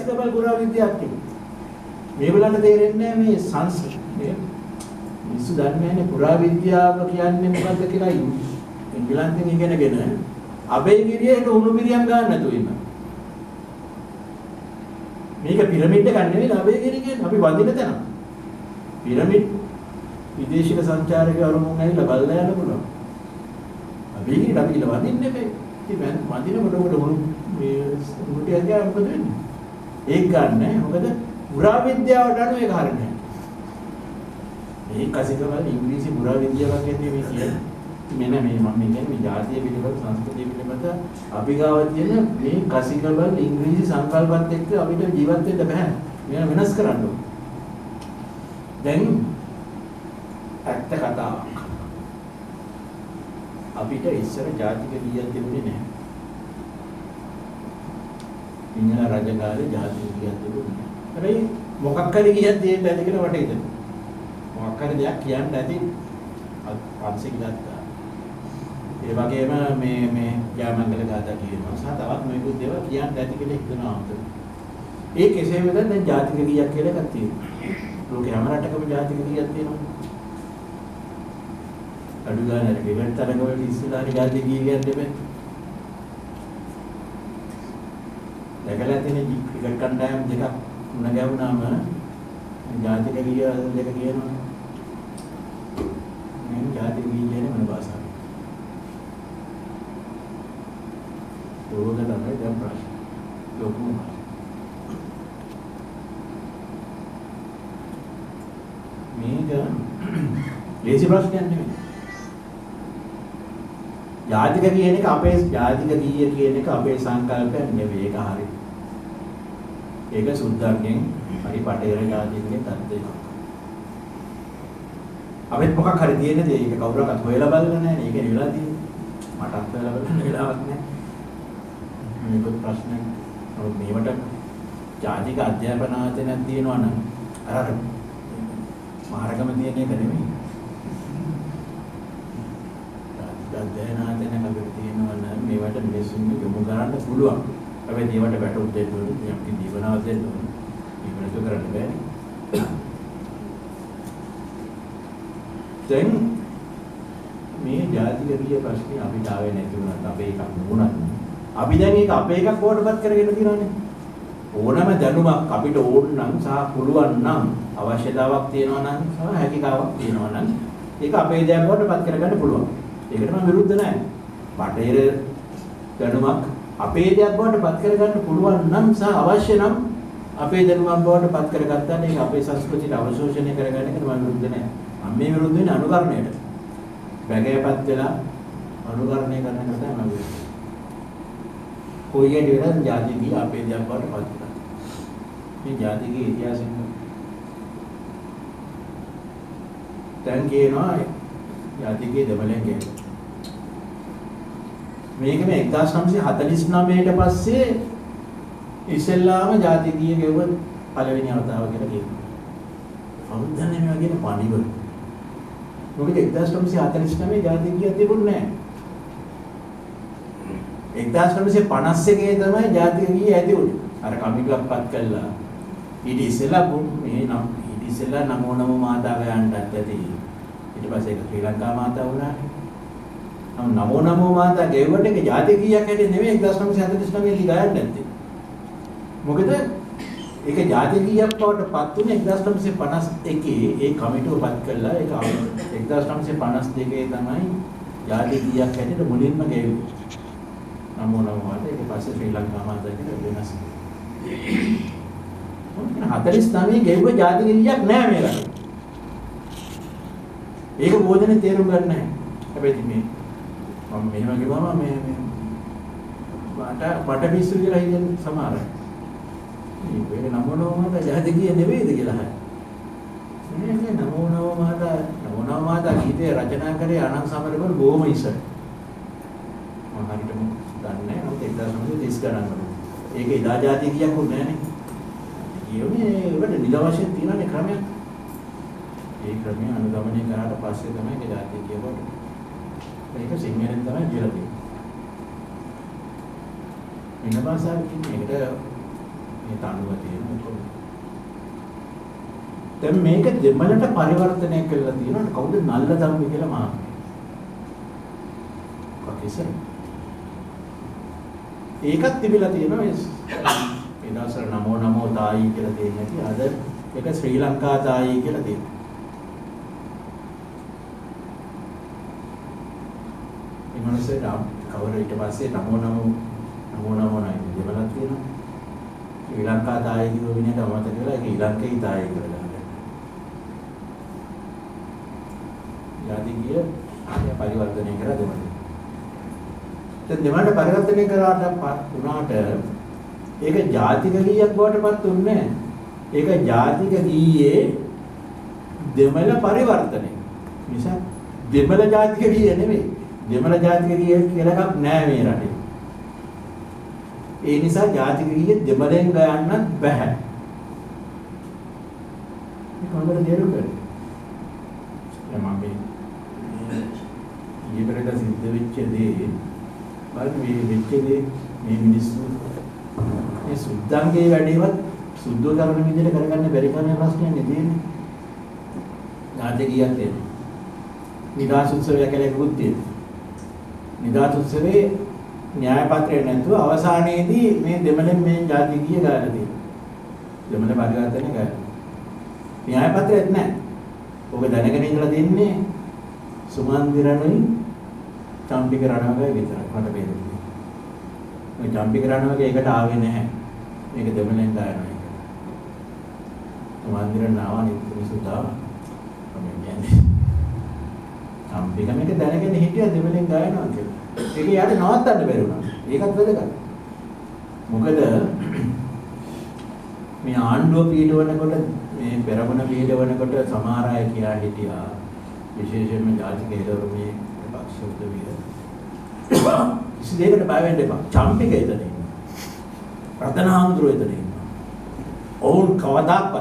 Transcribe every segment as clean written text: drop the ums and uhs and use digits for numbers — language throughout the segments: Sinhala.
කසිකබල් පුරාවිද්‍යාවක් තියෙනවා. මේගොල්ලන්ට තේරෙන්නේ නැහැ මේ සංස්කෘතිය. මිනිස්සු දන්නේ නැහැ පුරාවිද්‍යාව කියන්නේ මොකද්ද කියලා. එංගලන්තෙන් ඉගෙනගෙන අබේගිරියට උණු පිරියම් ගන්න නැතුව ඉන්නවා. මේක පිරමීඩ් එකක් නෙවෙයි අබේගිරිය කියන්නේ අපි වඳින තැන. පිරමීඩ් විදේශික සංචාරකයෝ අරමුණ ඇවිල්ලා බලලා යන්න පුළුවන්. අබේගිරියට අපි කියලා වඳින්න එපේ. ඉතින් වඳිනකොට උඩ උණු මේ උණු ටික ගියා මොකද වෙන්නේ? ඒක ගන්න නෑ. මොකද පුරාවිද්‍යාවට අනුව ඒක හරියන්නේ නෑ. මේ කසිකවල ඉංග්‍රීසි පුරාවිද්‍යාවක් කියන්නේ මේ කියන්නේ. මෙන්න මේ මම කියන්නේ මේ ජාතිය පිළිබඳ සංස්කෘතිය පිළිබඳ අපි ගාව තියෙන මේ කසිකවල ඉංග්‍රීසි සංකල්පත් එක්ක අපිට ජීවත් වෙන්න බෑ. මේවා වෙනස් කරන්න ඕන. දැන් ඇත්ත කතාවක්. අපිට ඉස්සර ජාතික ගීයක් තිබුණේ නෑ. සිංහල රජ කාලේ ජාතික ගීයක් තිබුණේ නෑ. හැබැයි මොකක් හරි ගීයක් තියෙන්න ඇති කියලා මට හිතෙනවා. මොකක් හරි දෙයක් කියන්න ඇති පන්සිල් ගත්තා. ඒ වගේම මේ මේ ජයමංගල ගාථා කියනවා සහ තවත් මොකක්ද දේවල් කියන්න ඇති කියලා හිතනවා අමුතුව. ඒ කෙසේ වෙතත් දැන් ජාතික ගීයක් කියලා එකක් තියෙනවා. ලෝකේ හැම රටකම ජාතික ගීයක් තියෙනවා. අඩු ගානේ අර ක්‍රිකට් තරඟ වලට ඉස්සෙල්ලා හරි ජාතික ගීය කියන්න බෑ. දැකලා තියෙන ක්‍රිකට් කණ්ඩායම් දෙකක් මුණ ගැහුණාම ජාතික ගීය දෙක කියනවා. මේ ජාතික ගීය කියන්නේ මොන භාෂාවද? ඕක තමයි දැන් ප්‍රශ්න. ලොකුම ප්‍රශ්න. මේක ලේසි ප්‍රශ්නයක් නෙමෙයි. ජාතික කියන එක අපේ ජාතික ගීය කියන එක අපේ සංකල්පයක් නෙවෙයි. ඒක හරි. ඒක සුද්දන්ගෙන් හරි බටහිර ජාතීන්ගෙන් ගත්ත එකක්. අපිත් මොකක් හරි තියෙන දේ ඒක කවුරක්වත් හොයලා බලලා නැහැ නේ. ඒකනේ වෙලා තියෙන්නේ. මටත් හොයලා බලන්න වෙලාවක් නැහැ. මේකත් ප්‍රශ්නයක්. නමුත් මේවට ජාතික අධ්‍යාපන ආයතනයක් තියෙනවා නම් අර අර මාරකම තියෙන එක නෙමෙයි. ජාතික අධ්‍යයන ආයතනයක් අපිට තියෙනවා නම් මේවට මිනිස්සුන්ට යොමු කරන්න පුළුවන්. හැබැයි ඒවට වැටුප් දෙන්න ඕනේ, යම් කිසි දීමනාවක් දෙන්න ඕනේ. ඒක නැතුව කරන්න බෑනේ. දැන් මේ ජාතික ගීය ප්‍රශ්නේ අපිට ආවේ නැති වුණත් අපේ එකක් නුණත් අපි දැන් ඒක අපේ එකක් බවට පත් කරගෙන තියෙනවානේ. ඕනම දැනුමක් අපිට ඕන නම් සහ පුළුවන් නම් අවශ්‍යතාවක් තියෙනවා නම් සහ හැකියාවක් තියෙනවා නම් ඒක අපේ දෙයක් බවට පත් කරගන්න පුළුවන්. ඒකට මම විරුද්ධ නෑ. බටහිර දැනුමක් අපේ දෙයක් බවට පත් කරගන්න පුළුවන් නම් සහ අවශ්‍ය නම් අපේ දැනුමක් බවට පත් කරගත්තා නම් ඒක අපේ සංස්කෘතියට අවශෝෂණය කරගන්න එකට මම විරුද්ධ නෑ. මම මේ විරුද්ධ වෙන්නේ අනුකරණයට. බැගෑපත් වෙලා අනුකරණය කරන එක තමයි මම විරුද්ධ. කොයි හැටි වෙනත් ජාතික ගීය අපේ දෙයක් බවට පත් වුණා. මේ ජාතික ගීය ඉතිහාසයෙන් දැන් කියනවා ජාතික ගීය දෙමළෙන් කියලා. මේක මේ 1949ට පස්සේ ඉස්සෙල්ලාම ජාතික ගීය ගෙව්ව පළවෙනි අවතාව කියලා කියනවා. කවුද දන්නේ මේවා කියන පණිවර. මොකද 1949 ජාතික ගීය තිබුණේ නැහැ. 1951 තමයි ජාතික ගීය ඇති වුණේ. අර කමිටුවක් පත් කළා. ඊට ඉස්සෙල්ලා මේ නම් ඊට ඉස්සෙල්ලා නමෝ නමෝ මාතා ගයන්නත් ඇති. ඊට පස්සේ ඒක ශ්‍රී ලංකා මාතා වුණානේ. නමෝ නමෝ මාතා ගෙව්වට ඒක ජාතික ගීයක් හැටියට නෙමෙයි 1949 දී ගයන්නේ නැත්තේ. මොකද ඒක ජාතික ගීයක් බවට පත් වුණේ 1951 ඒ කමිටුව පත් කළා. ඒක 1952 තමයි ජාතික ගීයක් හැටියට මුලින්ම ගෙව්වේ. නමෝ නමෝ මාතා ඊට පස්සේ ශ්‍රී ලංකා මාතා කියලා වෙනස් වුණා. මොකද 49 ගෙව්ව ජාතික ගීයක් නෑ මේ රටේ. ඒක බෝධනේ තේරුම් ගන්න නැහැ. හැබැයි ඉතින් මේ මම මෙහෙම කිව්වම මේ මේ මට පිස්සු කියලා හිතෙන සමහර අය. මේක නමෝ නමෝ මාතා ජාතික ගීය නෙවෙයිද කියලා අහයි. නෑ නෑ නමෝ නමෝ මාතා නමෝ නමෝ මාතා ගීතය රචනා කරේ ආනන්ද සමරකෝන් බොහොම ඉස්සර. මම හරියටම දන්නේ නෑ. නමුත් 1930 ගණන් වල. ඒක එදා ජාතික ගීයක් වුණේ නෑනේ. කියුනේ ඒකට නිල වශයෙන් තියෙනනේ ක්‍රමයක්. ඒ ක්‍රමය අනුගමනය කරාට පස්සේ තමයි ඒක ජාතික ගීය බවට. ඒක සිංහලෙන් තමයි කියලා තියෙන්නේ. වෙන භාෂාවකින් ඒකට මේ තනුව තියෙන ඔක්කොම. දැන් මේක දෙමළට පරිවර්තනය කරලා තියෙනවා. කවුද නල්ල තම්බි කියලා මහත්මයා. කොහේසර. ඒකත් තිබිලා තියෙනවා මේ ඒ දවස්වල නමෝ නමෝ තායි කියලා තියෙන ඇති. අද ඒක ශ්‍රී ලංකා තායි කියලා තියෙනවා. මේ මනුස්සයා කවර ඊට පස්සේ නමෝ නමෝ නමෝ නමෝ නයි දෙමළක් තියෙනවා. ශ්‍රී ලංකා තායි කිව්ව විදිහට අමතක වෙලා ඒක ඉලංකේ තායි කියලා දාගන්නවා. ජාතිකීය පරිවර්තනය කරලා දෙමළ. දැන් දෙමළට පරිවර්තනය කරාට වුණාට ඒක ජාතික ගීයක් බවට පත් වුණේ නැහැ. ඒක ජාතික ගීයේ දෙමළ පරිවර්තනය. නිසා දෙමළ ජාතික ගීය නෙමෙයි. දෙමළ ජාතික ගීය කියලා එකක් නෑ මේ රටේ. ඒ නිසා ජාතික ගීය දෙමළෙන් ගයන්නත් බෑ. මේක හොඳට තේරුම් ගන්න. දැන් මම මේ ඊයේ පෙරේදා සිද්ධ වෙච්ච දේ බලන්න, මේ වෙච්ච දේ මේ මිනිස්සු මේ සුද්දන්ගේ වැඩේවත් සුද්ධ කරන විදිහට කරගන්න බැරි කමේ ප්‍රශ්නයක් නේ තියෙන්නේ. ජාතික ගීයක් තියෙනවා. නිදහස් උත්සවය කියලා එකකුත් තියෙනවා. නිදහස් උත්සවයේ න්‍යාය පත්‍රය නැතුව අවසානයේදී මේ දෙමළෙන් මේ ජාතික ගීය ගායලා තියෙනවා. දෙමළ පරිවර්තනය ගායලා. න්‍යාය පත්‍රයක් නැහැ. ඔබ දැනගෙන ඉඳලා තින්නේ සුමන්දිරණුයි චම්පික රණවකයි විතරයි මට පේන්නේ. මේ චම්පික රණවක ඒකට ආවේ නැහැ. මේක දෙමළෙන් ගායනවා එක. සුමන්දිරණ ආවා අනිත් මිනිස්සු ආවා. මම කියන්නේ චම්පික මේක දැනගෙන හිටියා දෙමළෙන් ගායනවා කියලා. ඒක යාට නවත්තන්න බැරි වුණා. ඒකත් වැදගත්. මොකද මේ ආණ්ඩුව පීඩවනකොට මේ පෙරමුණ පීඩවනකොට සමහර අය කියා හිටියා, විශේෂයෙන්ම ජාතික හෙළවරුමේ පක්ෂ උදවිය, කිසි දෙයකට බය වෙන්න එපා. චම්පික එතන ඉන්නවා. රතනහාමුදුරුවෝ එතන ඉන්නවා. ඔවුන් කවදාවත්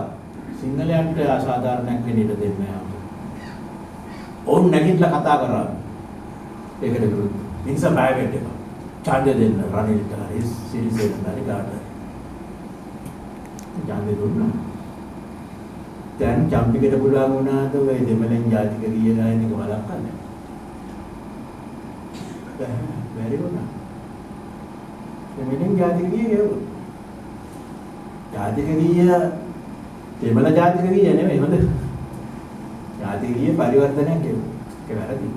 සිංහලයන්ට අසාධාරණයක් වෙන්න ඉඩ දෙන්නේ නැහැ. ඔවුන් නැගිටලා කතා කරා. ඒකට විරුද්ධ. ඒ නිසා බය වෙන්න එපා. ඡන්දය දෙන්න රනිල්ට හරි සිරිසේනට හරි කාට හරි. ඡන්දය දුන්නා. දැන් චම්පිකට පුළුවන් වුණාද ඔය දෙමළෙන් ජාතික ගීය ගායන එක වළක්වන්න? බැරි වුණා. දෙමළෙන් ජාතික ගීය ගැව්වා. ජාතික ගීය දෙමළ ජාතික ගීය නෙමෙයි හොඳ. ජාතික ගීය පරිවර්තනයක් ගැව්වා. ඒක වැරදි.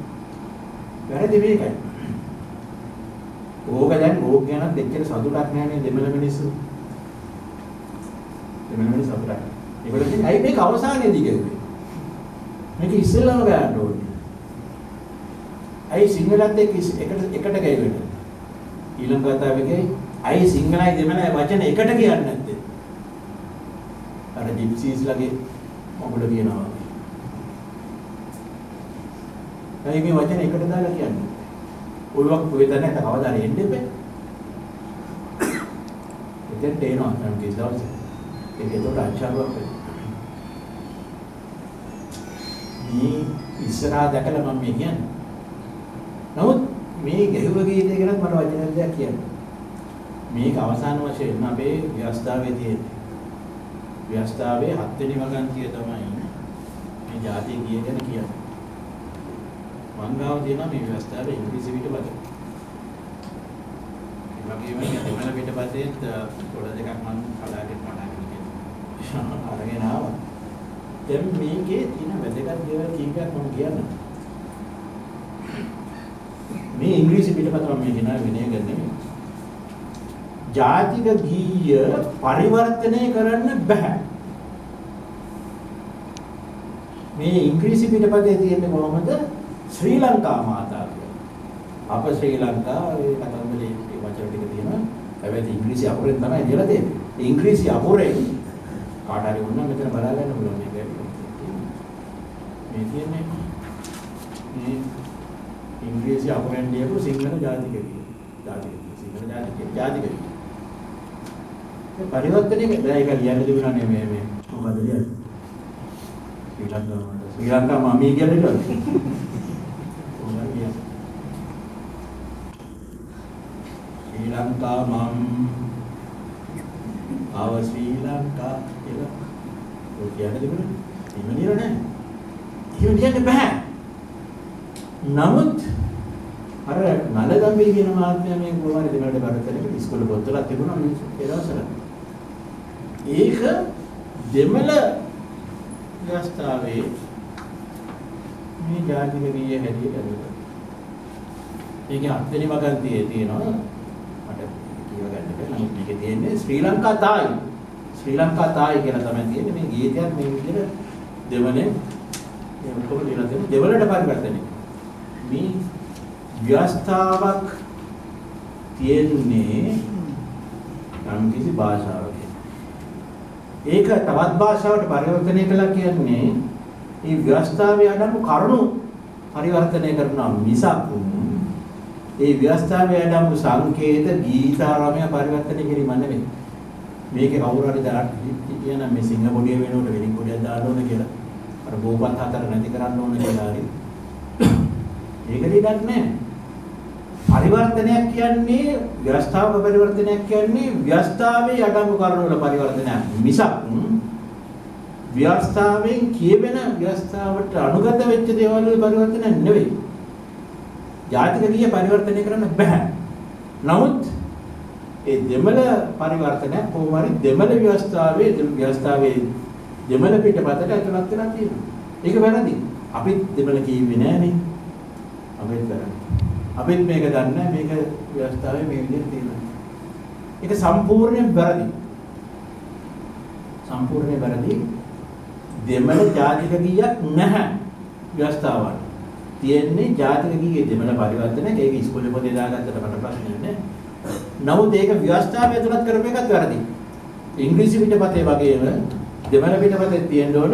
වැරදි මේකයි. ඕක දැන් ඕක ගැනත් එච්චර සතුටක් නෑ නේ දෙමළ මිනිස්සු. දෙමළ මිනිස්සු සතුටක්. ඒගොල්ලෝ කියන්නේ ඇයි මේක අවසානයේදී ගැව්වේ? මේක ඉස්සෙල්ලාම ගන්න ඕනේ. ඇයි සිංහලත් එක්ක එකට ගැයුවේ නැත්තේ? ඊළඟ කතාවේ ගියේ ඇයි සිංහලයි දෙමළයි වචන එකට කියන්නේ නැත්තේ? අර ජිප්සීස්ලගේ මොකද කියනවා වගේ. ඇයි මේ වචන එකට දාලා කියන්නේ? ඔයවක් ඔය තැනට කවදා හරි එන්න එපා. එතෙන්ට එනවා නම් කිසි දවසක. ඒක ඒතකොට අච්චාරුවක් වෙනවා. මේ ඉස්සරහා දැකලා මම මේ කියන්නේ. නමුත් මේ ගැහුව ගීතය ගැනත් මට වචන දෙයක් කියන්න. මේක අවසාන වශයෙන් අපේ ව්‍යවස්ථාවේ තියෙන. ව්‍යවස්ථාවේ 7 වෙනි වගන්තිය තමයි මේ ජාතිය ගීය ගැන කියන්නේ. මං ගාව තියෙනවා මේ ව්‍යවස්ථාවේ ඉංග්‍රීසි පිටපත. ඒ වගේම මේ දෙමළ පිටපතේත් පොළ දෙකක් මං කඩාගෙන කඩාගෙන අරගෙන ආවා. දැන් මේකේ තියෙන වැදගත් දේවල් කීපයක් මම කියන්නම්. මේ ඉංග්‍රීසි පිටපත මම මේ ගෙනාවේ වෙන එක නෙමෙයි. ජාතික ගීය පරිවර්තනය කරන්න බෑ. මේ ඉංග්‍රීසි පිටපතේ තියෙන්නේ කොහොමද? ශ්‍රී ලංකා මාතා කියලා. අප ශ්‍රී ලංකා ඒ කතන්දරේ ඒ වචන ටික තියෙනවා. හැබැයි ඉංග්‍රීසි අකුරෙන් තමයි ලියලා තියෙන්නේ. ඉංග්‍රීසි අකුරෙන් කාට හරි වුණා මෙතන බලා ගන්න පුළුවන් මේක. මේ තියෙන්නේ මේ ඉංග්‍රීසි අකුරෙන් ලියපු සිංහල ජාතික ගීය. ජාතික ගීය. සිංහල ජාතික ගීය. ජාතික ගීය. මේ පරිවර්තනය දැන් ඒක ලියන්න තිබුණා නේ මේ මේ මොකද ලියන්නේ? ශ්‍රී ලංකා ශ්‍රී ලංකා මමී කියලා ලියනවා. කොහොමද කියන්නේ? ශ්‍රී ලංකා මම් our ශ්‍රී ලංකා කියලා ඔය කියන්න තිබුණේ. එහෙම ලියලා නැහැ. එහෙම ලියන්න බෑ. නමුත් අර නලදම්බි කියන මහත්මයා මේ කොහොම හරි දෙමළට පරිවර්තනය කරලා ඉස්කෝලේ පොත්වල තිබුණා මිනිස්සු ඒ දවස්වල. ඒක දෙමළ ව්‍යවස්ථාවේ මේ ජාතික ගීය හැටියට ඇදුවා. ඒකේ හත්වෙනි වගන්තියේ තියෙනවා, මට කියව ගන්න බැහැ. නමුත් මේකේ තියෙන්නේ ශ්‍රී ලංකා තායි. ශ්‍රී ලංකා තායි කියලා තමයි තියෙන්නේ. මේ ගීතයත් මේ විදිහට දෙමළෙන් මේ ඔක්කොම ලියලා තියෙනවා. දෙමළට පරිවර්තනය. මේ ව්‍යවස්ථාවක් තියෙන්නේ යම් කිසි භාෂාවකින්. ඒක තවත් භාෂාවකට පරිවර්තනය කළා කියන්නේ මේ ව්‍යවස්ථාවේ අඩංගු කරුණු පරිවර්තනය කරනවා මිසක් ඒ ව්‍යවස්ථාවේ අඩංගු සංකේත ගීතාරාමය පරිවර්තනය කිරීම නෙවෙයි. මේකේ කවුරු හරි දාන්න කියන මේ සිංහ පොඩිය වෙනුවට වෙනින් පොඩියක් දාන්න ඕන කියලා, අර බෝපත් හතර නැති කරන්න ඕන කියලා හරි. ඒක දෙයක් නෑ. පරිවර්තනයක් කියන්නේ ව්‍යවස්ථාවක පරිවර්තනයක් කියන්නේ ව්‍යවස්ථාවේ අඩංගු කරුණු වල පරිවර්තනයක් මිසක් ව්‍යවස්ථාවෙන් කියවෙන ව්‍යවස්ථාවට අනුගත වෙච්ච දේවල් වල පරිවර්තනයක් නෙවෙයි. ජාතික ගීය පරිවර්තනය කරන්න බෑ. නමුත් ඒ දෙමළ පරිවර්තනයක් කොහොම හරි දෙමළ ව්‍යවස්ථාවේ දෙමළ පිටපතට ඇතුළත් වෙලා තියෙනවා. ඒක වැරදි. අපිත් දෙමළ කිව්වේ නෑනේ. අපිත් වැරදි. අපිත් මේක දන්නේ නෑ, මේක ව්‍යවස්ථාවේ මේ විදිහට තියෙනවා. ඒක සම්පූර්ණයෙන් වැරදි. සම්පූර්ණයෙන් වැරදි. දෙමළ ජාතික ගීයක් නැහැ ව්‍යවස්ථාවට. තියෙන්නේ ජාතික ගීයේ දෙමළ පරිවර්තනයක්. ඒක ඉස්කෝලේ පොතේ දාගත්තට මට ප්‍රශ්නයක් නෑ. නමුත් ඒක ව්‍යවස්ථාවේ ඇතුළත් කරපු එකත් වැරදි. ඉංග්‍රීසි පිටපතේ වගේම දෙමළ පිටපතේ තියෙන්න ඕන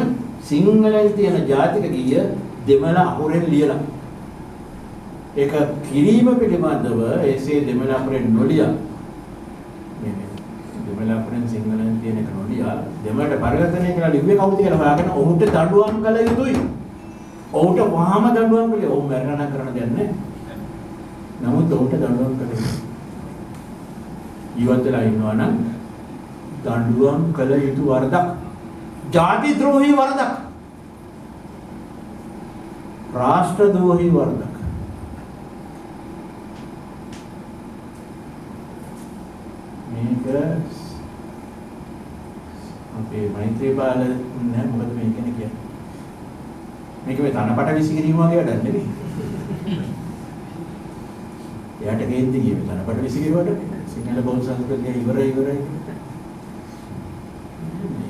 සිංහලෙන් තියෙන ජාතික ගීය දෙමළ අකුරෙන් ලියලා. ඒක කිරීම පිළිබඳව එසේ දෙමළ අකුරෙන් නොලියා, මේ දෙමළ අකුරෙන් සිංහලෙන් තියෙන එක නොලියා දෙමළට පරිවර්තනය කරලා ලිව්වේ කවුද කියලා හොයාගෙන ඔහුට දඬුවම් කළ යුතුයි. ඔහුට වහාම දඬුවම් කළේ. ඔහු මැරෙනා නම් කරන්න දෙයක් නැහැ. නමුත් ඔහුට දඬුවම් කළ යුතුයි. ජීවත් වෙලා ඉන්නවා නම් දඬුවම් කළ යුතු වරදක්, ජාති ද්‍රෝහී වරදක්, රාෂ්ට්‍ර ද්‍රෝහී වරදක්. මේක අපේ මෛත්‍රීපාල නෑ, මොකද මේ කියන්නේ කියන්නේ. මේක මේ තනපට විසිකිරීම වගේ වැඩක් නෙවෙයි. එයාට කේන්ති ගියේ මේ තනපට විසිකිරුවට සිංහල බෞද්ධ සංස්කෘතිය ඉවරයි ඉවරයි.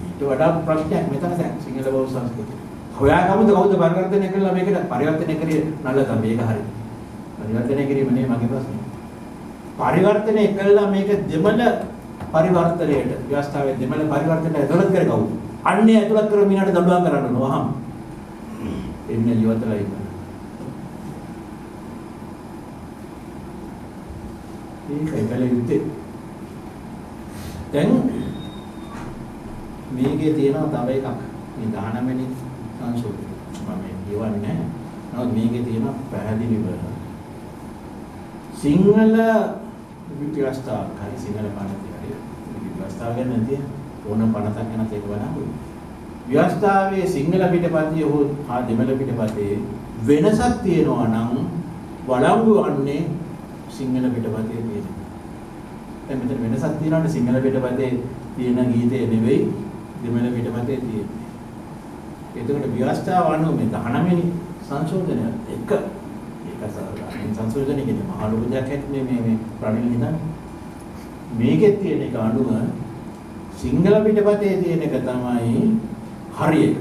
ඊට වඩා ප්‍රශ්නයක් මෙතන දැන් සිංහල බෞද්ධ සංස්කෘතිය. හොයාගමුද කවුද පරිවර්තනය කළා මේකට? පරිවර්තනය කරේ නල්ලතම්බි, ඒක හරි. පරිවර්තනය කිරීම නෙවෙයි මගේ ප්‍රශ්නේ. පරිවර්තනය කළා මේක දෙමළ පරිවර්තනයට, ව්‍යවස්ථාවේ දෙමළ පරිවර්තනයට ඇතුළත් කරේ කවුද? අන්නේ ඇතුළත් කරපු මිනිහට දඬුවම් කරන්න ඕන වහම. එන්නේ ජීවත්ලා ඉන්න. ඒකයි කල යුත්තේ. දැන් මේකේ තියෙනවා තව එකක්. මේ 19 වෙනි සංශෝධනය. මම මේ කියවන්නේ නැහැ. නමුත් මේකේ තියෙනවා පැහැදිලිව සිංහල ව්‍යවස්ථාවක් හරි සිංහල පනතේ හරි ව්‍යවස්ථාව ගැන නැති ඕන පනතක් ගැනත් ඒක බලන්න. ව්‍යවස්ථාවේ සිංහල පිටපතේ හෝ දෙමළ පිටපතේ වෙනසක් තියෙනවා නම් වළංගු වන්නේ සිංහල පිටපතේ තියෙන. දැන් මෙතන වෙනසක් තියෙනවනේ, සිංහල පිටපතේ තියෙන ගීතය නෙවෙයි දෙමළ පිටපතේ තියෙන්නේ. එතකොට ව්‍යවස්ථාව අනුව මේ 19 වෙනි සංශෝධනය එක ඒක සංශෝධනය කියන්නේ මහා ලොකු දෙයක් හැටි මේ මේ ප්‍රණිල් හිතන්නේ. මේකෙත් තියෙන එක අනුව සිංහල පිටපතේ තියෙන එක තමයි හරි එක.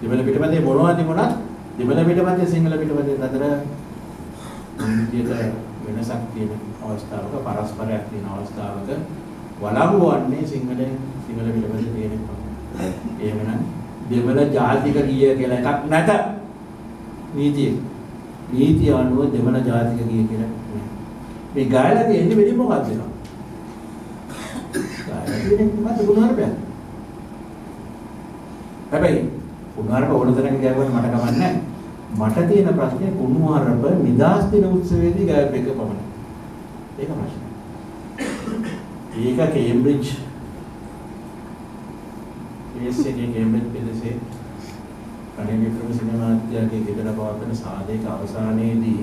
දෙමළ පිටපතේ මොනවා තිබුණත් දෙමළ පිටපතේ සිංහල පිටපතේ අතර විදියට වෙනසක් තියෙන අවස්ථාවක, පරස්පරයක් තියෙන අවස්ථාවක වළංගු වන්නේ සිංහල පිටපතේ තියෙන එක. එහෙමනම් දෙමළ ජාතික ගීය කියලා එකක් නැත. නීතිය අනුව දෙමළ ජාතික ගීය කියලා නෑ. මේ ගායලා තියෙන්නේ වෙලින් මොකක්ද එක? ගායලා තියෙන්නේ මොකද්ද කුණුහරුපයක්. හැබැයි කුණුහරුප ඕන තරම් ගෑවුවට මට කමක් නෑ. මට තියෙන ප්‍රශ්නේ කුණුහරුප නිදහස් දින උත්සවයේදී ගායපු එක පමණයි. ඒක ප්‍රශ්නේ. ඒක කේම්බ්‍රිජ් කේස් එකේ කේම්බ්‍රිජ් පෙදෙසේ රනිල් වික්‍රමසිංහ මහත්තයාගේ ගෙදර පවත්වන සාදයක අවසානයේදී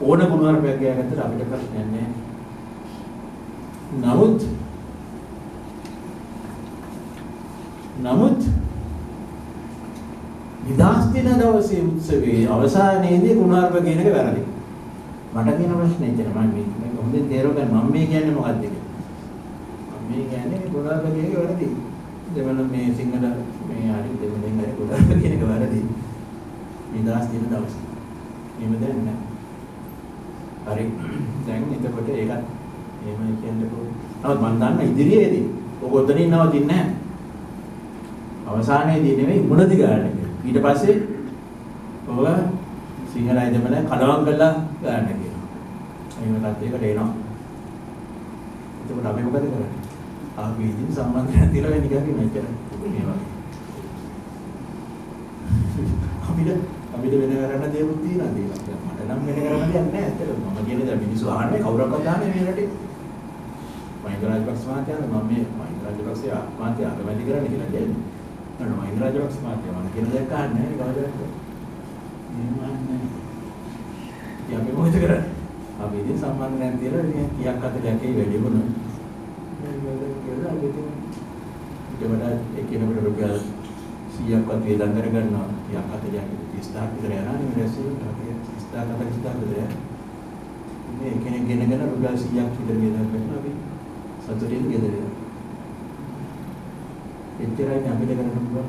ඕන කුණුහරුපයක් ගෑගත්තට අපිට ප්‍රශ්නයක් නෑ. නමුත් නමුත් නිදහස් දින දවසේ උත්සවයේ අවසානයේදී කුණුහරුප කියන එක වැරදි. මට තියෙන ප්‍රශ්නේ එච්චර මම මේක හොඳින් තේරුම් ගන්න මම මේ කියන්නේ මොකද්ද කියලා. මම මේ කියන්නේ මේ කුණුහරුප කියන එක වැරදි. දෙමළ මේ සිංහල මේ හරි දෙමළෙන් හරි කුණුහරුප කියන එක වැරදි. නිදහස් දින දවසේ. එහෙම දෙයක් නෑ. හරි. දැන් එතකොට ඒකත් එහෙමයි කියන්නකෝ. නමුත් මම දන්න ඉදිරියේදී ඔක ඔතනින් නවතින්නේ නැහැ. අවසානයේදී නෙමෙයි මුලදි ගන්න එක. ඊට පස්සේ ඔබ සිංහල අය දෙමළ කලවම් කරලා ගන්න කියනවා. එහෙම තත්යකට එනවා. එතකොට අපි මොකද කරන්නේ? අපි ඉතින් සම්බන්ධයක් තියලා නිකන් ඉන්න එච්චර. මේ වගේ. අපිට වෙන කරන්න දේවල් තියෙනවා දේවල්. මට නම් වෙන කරන්න දෙයක් නැහැ ඇත්තටම. මම කියන දේ මිනිස්සු අහන්නේ කවුරක්වත් අහන්නේ මේ රටේ. මහින්ද රාජපක්ෂ මහත්තයා මම මේ මහින්ද රාජපක්ෂ මහත්තයා අගමැති කරන්න කියලා කියන්නේ. නෑ මහින්ද රාජපක්ෂ මහත්තයා මම කියන දෙයක් අහන්නේ නැහැ කවදාවත්. එහෙම අහන්නේ නැහැ. ඉතින් අපි මොකද කරන්නේ? අපි ඉතින් සම්බන්ධ තියලා ඉතින් 30ක් 40ක් ඒ වැඩි වුණා. මේ කියලා අපි ඉතින් ඊට වඩා එක්කෙනෙකුට රුපියල් 100ක්වත් වේදම් කරගන්නවා. 30ක් 40ක් 30,000ක් විතර යනවා නේ රැස්වීමට. අපි 30,000 40,000 විතර යනවා. මේ එක්කෙනෙක් ගෙනගෙන රුපියල් 100ක් විතර වේදම් කරනවා අපි සතුටින් ගෙදර යනවා. එච්චරයි අපිට කරන්න පුළුවන්.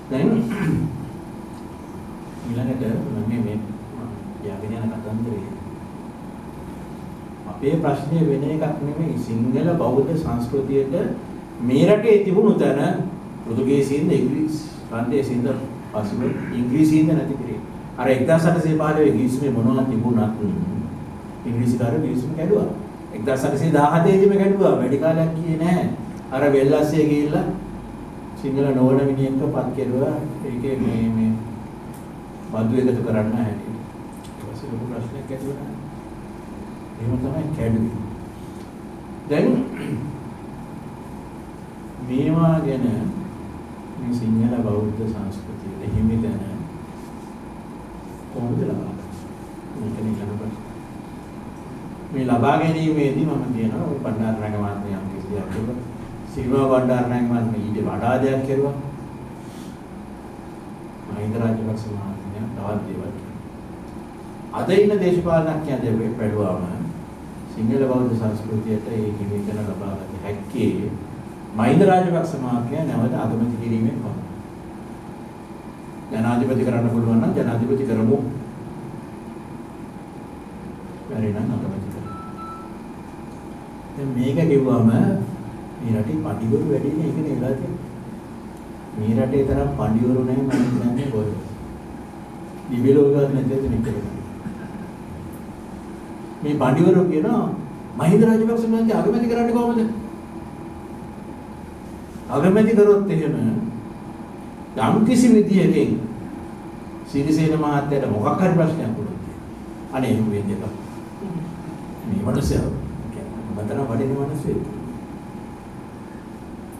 දැන් ඊළඟට මම මේ කියාගෙන යන කතන්දරේ අපේ ප්‍රශ්නේ වෙන එකක් නෙමෙයි. සිංහල බෞද්ධ සංස්කෘතියට මේ රටේ තිබුණු තැන පෘතුගීසීන්ද ඉංග්‍රීසි ප්‍රාන්තයේසින්ද පසුව ඉංග්‍රීසීන්ද නැති කිරීම. අර 1815 ගිවිසුමේ මොනවද තිබුණත් ඉංග්‍රීසිකාරයෝ ගිවිසුම කැඩුවා. 1817 දීම කැඩුවා. වැඩි කාලයක් ගියේ නෑ. අර වෙල්ලස්සේ ගිහිල්ලා සිංහල නොවන මිනිහෙක්ව පත් කෙරුවා. ඒකේ මේ මේ බදු එකතු කරන්න හැටි. ඊට පස්සේ ලොකු ප්‍රශ්නයක් ඇති වුණා. එහෙම තමයි කැඩුවේ. දැන් මේවා ගැන මේ සිංහල බෞද්ධ සංස්කෘතියේ හිමි තැන කොහොමද ලබාගන්නේ? මේක නේ ඊළඟ ප්‍රශ්නේ. මේ ලබා ගැනීමේදී මම කියනවා ඔය බණ්ඩාරනායක මහත්මයා යම් කිසි දෙයක් කරුවා. සිරිමා බණ්ඩාරනායක මහත්මයා ඊට වඩා දෙයක් කරුවා. මහින්ද රාජපක්ෂ මහත්මයා තවත් දේවල් කරුවා. අද ඉන්න දේශපාලනඥයා දෙයක් බැලුවාම සිංහල බෞද්ධ සංස්කෘතියට ඒ හිමි තැන ලබාගත හැක්කේ මහින්ද රාජපක්ෂ මහත්මයා නැවත අගමැති කිරීමෙන් පමණයි. ජනාධිපති කරන්න පුළුවන් නම් ජනාධිපති කරමු. බැරි නම් අගමැති කරමු. දැන් මේක කිව්වම මේ රටේ පඬිවරු වැඩි නේ, ඒකනේ වෙලා තියෙන්නේ. මේ රටේ තරම් පඬිවරු නැහැ මම හිතන්නේ කොහෙද. දිව්‍ය ලෝකවත් නැති මෙච්චර. මේ පඬිවරු කියනවා මහින්ද රාජපක්ෂ මහත්තයා අගමැති කරන්නේ කොහොමද? අගමැති කරොත් එහෙම යම් කිසි විදියකින් සිරිසේන මහත්තයාට මොකක් හරි ප්‍රශ්නයක් වුණොත් අනේ එහෙම වෙන්න එපා. මේ මිනිස්සයා කියන්නේ මතන වටින මිනිස්සෙක්.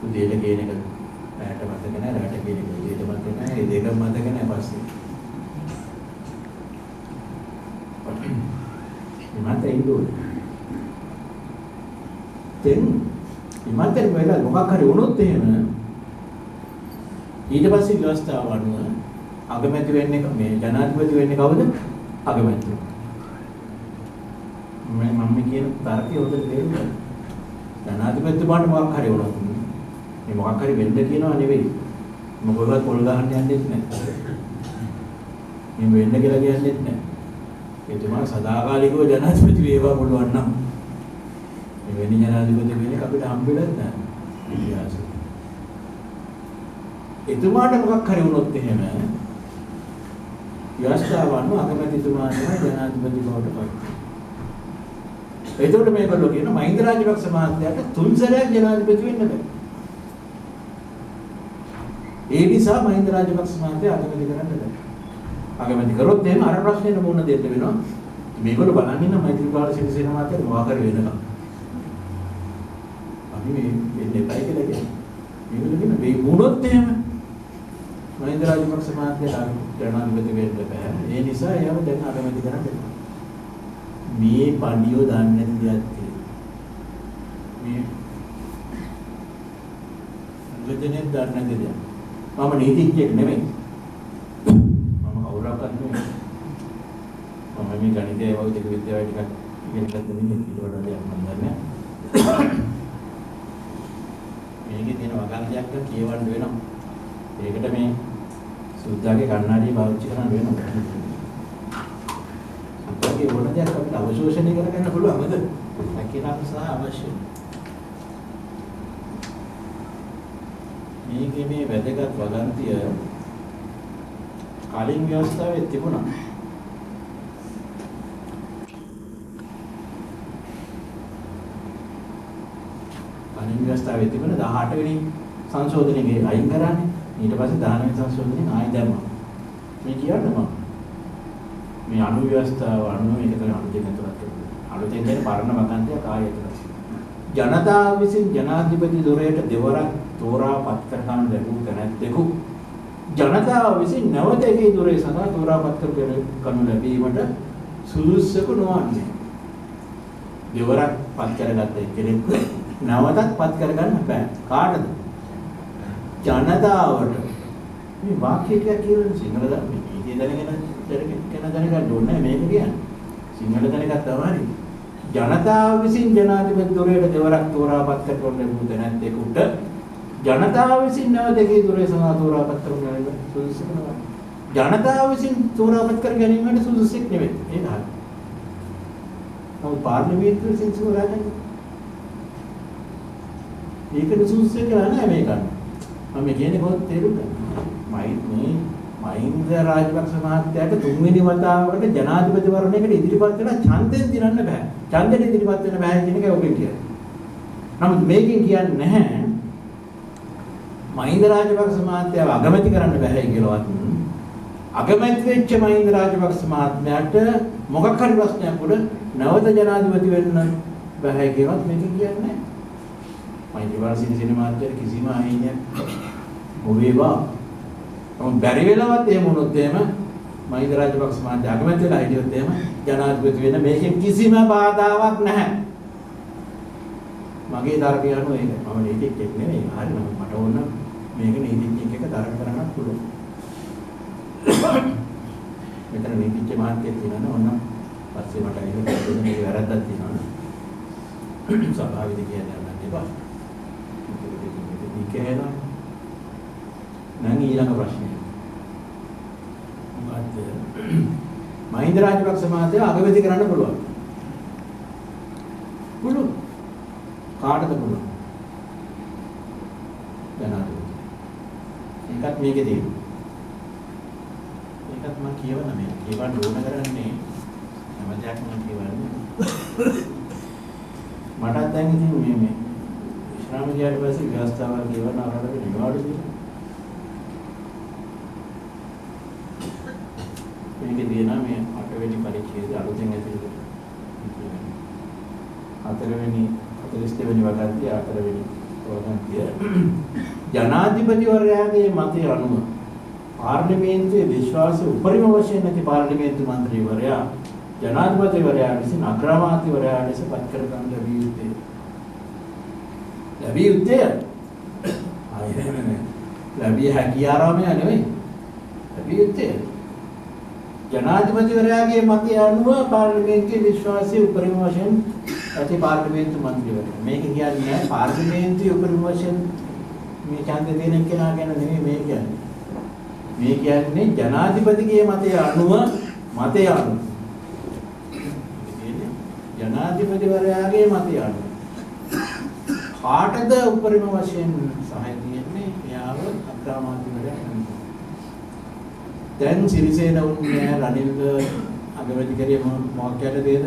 උදේට කියන එක රැට මතක නැහැ, රැට කියන එක උදේට මතක නැහැ, ඒ දෙකම මතක නැහැ පස්සේ. මේ මහත්තයා ඉන්න ඕනේ. දැන් මේ මහත්තයාට වෙලා මොකක් හරි වුණොත් එහෙම ඊට පස්සේ ව්‍යවස්ථාව අනුව අගමැති වෙන්නේ මේ ජනාධිපති වෙන්නේ කවුද? අගමැතිතුමා. මම කියන තර්කය හොඳට තේරුම් ගන්න. ජනාධිපතිතුමාට මොකක් හරි වුණොත් මේ මොකක් හරි වෙන්න කියනවා නෙවෙයි. මොකවත් පොල් ගහන්න යන්නෙත් නැහැ. මේ වෙන්න කියලා කියන්නෙත් නැහැ. එතුමා සදාකාලිකව ජනාධිපති වේවා පුළුවන් නම් මේ වෙන ජනාධිපති කෙනෙක් අපිට හම්බෙලත් නැහැ ඉතිහාසෙ. එතුමාට මොකක් හරි වුණොත් එහෙම ව්‍යවස්ථාව අනුව අගමැතිතුමා තමයි ජනාධිපති බවට පත් වෙන්නේ. එතකොට මේගොල්ලෝ කියනවා මහින්ද රාජපක්ෂ මහත්තයාට තුන් සැරයක් ජනාධිපති වෙන්න බෑ. ඒ නිසා මහින්ද රාජපක්ෂ මහත්තයා අගමැති කරන්න බෑ. අගමැති කරොත් එහෙම අර ප්‍රශ්නෙට මුහුණ දෙන්න වෙනවා. මේගොල්ලෝ බලන් ඉන්න මෛත්‍රීපාල සිරිසේන මහත්තයාට මොකක් හරි වෙනකම්. අපි මේ වෙන්න එපයි කියලා කියන්නේ. මේගොල්ලෝ කියන මේ වුණොත් එහෙම මහින්ද රාජපක්ෂ මහත්තයා ජනාධිපති වෙන්න බෑ. ඒ නිසා එයාව දැන් අගමැති කරන්න එපා. මේ පඩියෝ දන්නේ නැති දෙයක් තියෙනවා. මේ ගජනෙත් දන්නේ නැති දෙයක්. මම නීතිඥයෙක් නෙමෙයි. මම කවුරක්වත් නෙමෙයි. මම මේ ගණිතය භෞතික විද්‍යාව ටිකක් ඉගෙන ගත්ත මිනිහෙක්, ඊට වඩා දෙයක් මම දන්නේ නැහැ. මේකේ තියෙන වගන්තියක් නම් කියවන්න වෙනවා. ඒකට මේ සුද්දාගේ කණ්ණාඩිය පාවිච්චි කරන්න වෙනවා. සුද්දාගේ ඕන දෙයක් අපිට අවශෝෂණය කරගන්න පුළුවන් නේද? හැකියාව සහ අවශ්‍ය. මේකේ මේ වැදගත් වගන්තිය කලින් ව්‍යවස්ථාවේ තිබුණා. කලින් ව්‍යවස්ථාවේ තිබුණ 18 වෙනි සංශෝධනයේ අයින් කරන්නේ. ඊට පස්සේ 19 වෙනි සංශෝධනයෙන් ආයෙ දැම්මා. මේ කියන්න මම මේ අණු ව්‍යවස්ථාව අනුව මේක තමයි අලුතෙන් ඇතුළත් කරන්නේ. අලුතෙන් කියන්නේ පරණ වගන්තියක් ආයෙ ඇතුළත්. ජනතාව විසින් ජනාධිපති ධුරයට දෙවරක් තෝරා පත් කර ගන්න ලැබූ තැනැත්තෙකු ජනතාව විසින් නැවත එකේ ධුරය සඳහා තෝරා පත් කර ගනු ලැබීමට සුදුස්සෙකු නොවන්නේ. දෙවරක් පත් කරගත්ත එක්කෙනෙක්ව නැවතත් පත් කරගන්න බෑ. කාටද? ජනතාවට. මේ වාක්‍ය ටිකක් කියවන සිංහල නීතිය දැනගෙන දැනගන්න ඕනේ මේක කියන්නේ. සිංහල දැනගත්තාම හරි. ජනතාව විසින් ජනාධිපති ධුරයට දෙවරක් තෝරාපත් කරන ලැබූ තැනැත්තෙකුට ජනතාව විසින් නැවත එකේ ධුරය සඳහා තෝරාපත් කරනු ලැබීමට සුදුසුකම නොවේ. ජනතාව විසින් තෝරාපත් කර ගැනීමට සුදුසුෙක් නෙවෙයි. ඒක හරි. නමුත් පාර්ලිමේන්තුව විසින් තෝරාගන්න ඒකට සුදුසුෙක් කියලා නෑ මේක. මම කියන්නේ කොහොමද තේරුම් ගන්න? මේ මහින්ද රාජපක්ෂ මහත්තයාට තුන්වෙනි වතාවකට ජනාධිපතිවරණයකට ඉදිරිපත් වෙලා ඡන්දයෙන් දිනන්න බෑ. ඡන්දෙට ඉදිරිපත් වෙන්න බෑ කියන එකයි ඔබෙන් කියන්නේ. නමුත් මේකෙන් කියන්නේ නැහැ මහින්ද රාජපක්ෂ මහත්තයාව අගමැති කරන්න බෑ කියලාවත්. අගමැති වෙච්ච මහින්ද රාජපක්ෂ මහත්මයාට මොකක් හරි ප්‍රශ්නයක් උඩ නැවත ජනාධිපති වෙන්න බෑ කියලාවත් මේකෙන් කියන්නේ නැහැ. මෛත්‍රීපාල සිරිසේන මහත්තයාට කිසිම අහිමියක් නොවේවා. නමුත් බැරි වෙලාවත් එහෙම වුණොත් එහෙම මහින්ද රාජපක්ෂ මහත්තයා අගමැති වෙලා හිටියොත් එහෙම ජනාධිපති වෙන්න මේකෙන් කිසිම බාධාවක් නැහැ. මගේ තර්කය අනුව ඒක. මම නීතිඥයෙක් නෙමෙයි. හරි නමුත් මට ඕන මේක නීතිඥයෙක් එක්ක තර්ක කරන්නත් පුළුවන්. මෙතන නීතිඥ මහත්තයෙක් තියෙනවනේ ඕන පස්සේ මට ඒක මේක වැරද්දක් තියෙනවනේ. සභාවේදී කියන්න යන්න එපා. ඒක ඉතින් නම් ඊළඟ ප්‍රශ්නය. මොකද්ද? මහින්ද රාජපක්ෂ මහත්තයා අගමැති කරන්න පුළුවන්. පුළුවන්. කාටද පුළුවන්? ජනාධිපති. ඒකත් මේකේ තියෙනවා. ඒකත් මම කියවන මේ කියවන්න ඕන කරන්නේ හැම දෙයක්ම කියවන්නේ. මටත් දැන් ඉතින් මේ මේ විශ්‍රාම ගියාට පස්සේ ව්‍යවස්ථාවල් කියවන අරකට නිවාඩු දීලා මේකේ තියෙනවා මේ 8 වෙනි පරිච්ඡේදය අලුතෙන් ඇතුළු කරලා 4වෙනි 42 වෙනි වගන්තිය 4 වෙනි වගන්තිය ජනාධිපතිවරයාගේ මතය අනුව පාර්ලිමේන්තුවේ විශ්වාසය උපරිම වශයෙන් නැති පාර්ලිමේන්තු මන්ත්‍රීවරයා ජනාධිපතිවරයා විසින් අග්‍රාමාත්‍යවරයා ලෙස පත් කර ගන්න ලැබිය යුත්තේ. ලැබිය යුත්තේ ආයේ නෙමෙයි. ලැබිය හැකි ආරාමය නෙමෙයි. ලැබිය යුත්තේ ජනාධිපතිවරයාගේ මතය අනුව පාර්ලිමේන්තුවේ විශ්වාසය උපරිම වශයෙන් ඇති පාර්ලිමේන්තු මන්ත්‍රීවරයා. මේක කියන්නේ පාර්ලිමේන්තුවේ උපරිම වශයෙන් මේ ඡන්දය දෙන කෙනා ගැන නෙමෙයි මේ කියන්නේ. මේ කියන්නේ ජනාධිපතිගේ මතය අනුව මතය අනුව. කියන්නේ ජනාධිපතිවරයාගේ මතය අනුව කාටද උපරිම වශයෙන් සහාය තියෙන්නේ? එයාව අග්‍රාමාත්‍යවරයා කරනවා. දැන් සිරිසේන උන්නේ රනිල් අගමැති කරේ මොකක් යටතේද?